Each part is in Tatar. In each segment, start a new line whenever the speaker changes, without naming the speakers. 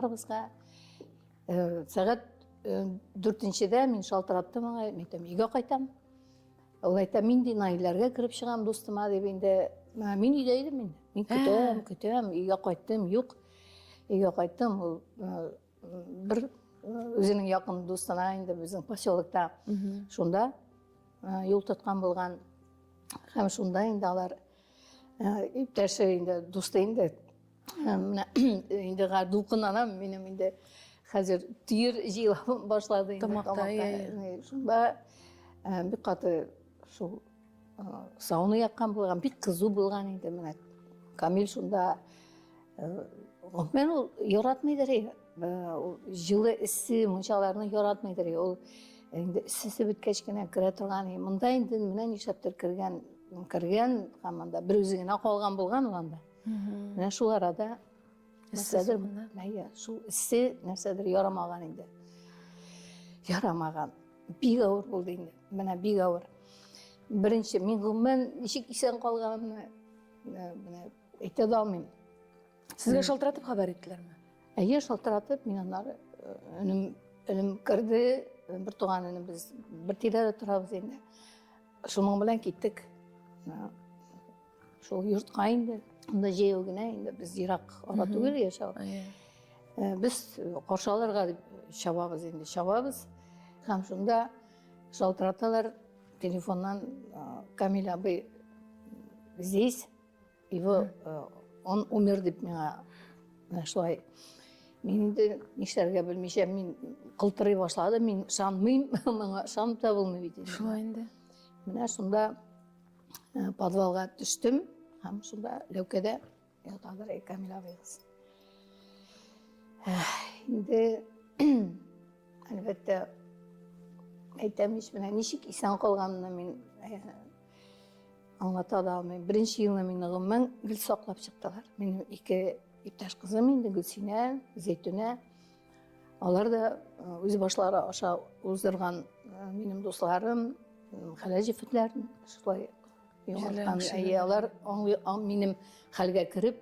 Барыбызга сәгать дүртенчедә мин шалтыраттым аңа, мин әйтәм, өйгә кайтам. Ул әйтә, мин ди Наиләргә кереп чыгам дустыма дип инде. Мин өйдә идем инде. Мин көтәм, көтәм, өйгә кайттым, юк. Өйгә кайттым, ул бер үзенең якын дустына инде безнең поселокта шунда юл тоткан булган. Һәм шунда инде алар иптәше инде, дусты инде. Менә инде дулкынланам, минем инде хәзер төер җыела башлады инде
тамакта.
Шунда бик каты шул сауна яккан булган, бик кызу булган инде менә. Камил шунда гомумән ул яратмыйдыр ул җылы эссе мунчаларны яратмыйдыр ул инде эссесе беткәч кенә керә торган. Монда инде менә нишләптер кергән, кергән һәм анда бер үзе генә калган булган ул анда. Менә шул арада нәрсәдер, әйе, шул эссе нәрсәдер ярамаган инде. Ярамаган. Бик авыр булды инде. Менә бик авыр. Беренче, мин гомумән ничек исән калганымны менә әйтә дә алмыйм.
Сезгә шалтыратып хәбәр иттеләрме?
Әйе, шалтыратып, мин аннары энем, энем керде, бер туган энем, без бер тирәдә торабыз инде. Шуның белән киттек. Шул йортка инде. Анда җәяү генә инде, без ерак ара түгел яшәү. Без каршы алырга дип чабабыз инде, чабабыз. Һәм шунда шалтыраталар телефоннан: «Камиль абый здесь, его, он умер», — дип миңа менә шулай. Мин инде нишләргә белмичә, мин кылтырый башладым, мин ышанмыйм, моңа ышанып та булмый бит инде.
Шулай инде.
Менә шунда подвалга төштем һәм шунда ләүкәдә ятадыр Камил абыегыз. Инде әлбәттә әйтәм ич, менә ничек исән калганымны мин аңлата да алмыйм. Беренче елны мине гомумән гел саклап чыктылар. Минем ике иптәш кызым инде, Гөлсинә, Зәйтүнә. Алар да үз башлары аша уздырган минем дусларым, хәләл җефетләрем шулай югалткан. Әйе, алар минем хәлгә кереп,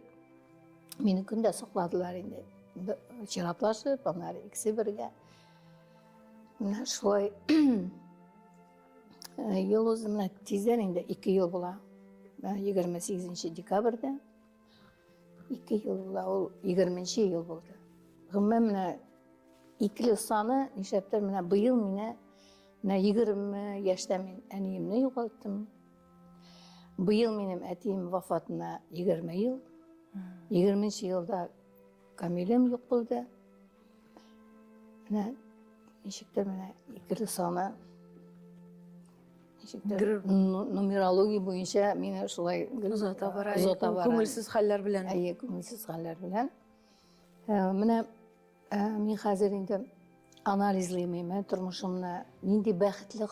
мине көндә сакладылар инде. Чиратлашып, аннары икесе бергә. Менә шулай ел узды, менә тиздән инде 2 ел була. 28 декабрьдә 2 ел була, ул 20 ел булды. Гомумән менә икеле саны нишләптер менә быел мине менә 20 яшьтә мин әниемне югалттым. Быел минем әтием вафатына 20 ел. 20 елда Камилем юк булды. Менә ничектер менә икеле саны ничектер нумерология буенча мине шулай
озата бара. Озата бара. Күңелсез хәлләр белән.
Әйе, күңелсез хәлләр белән. Менә мин хәзер инде анализлыйм тормышымны. Нинди бәхетле.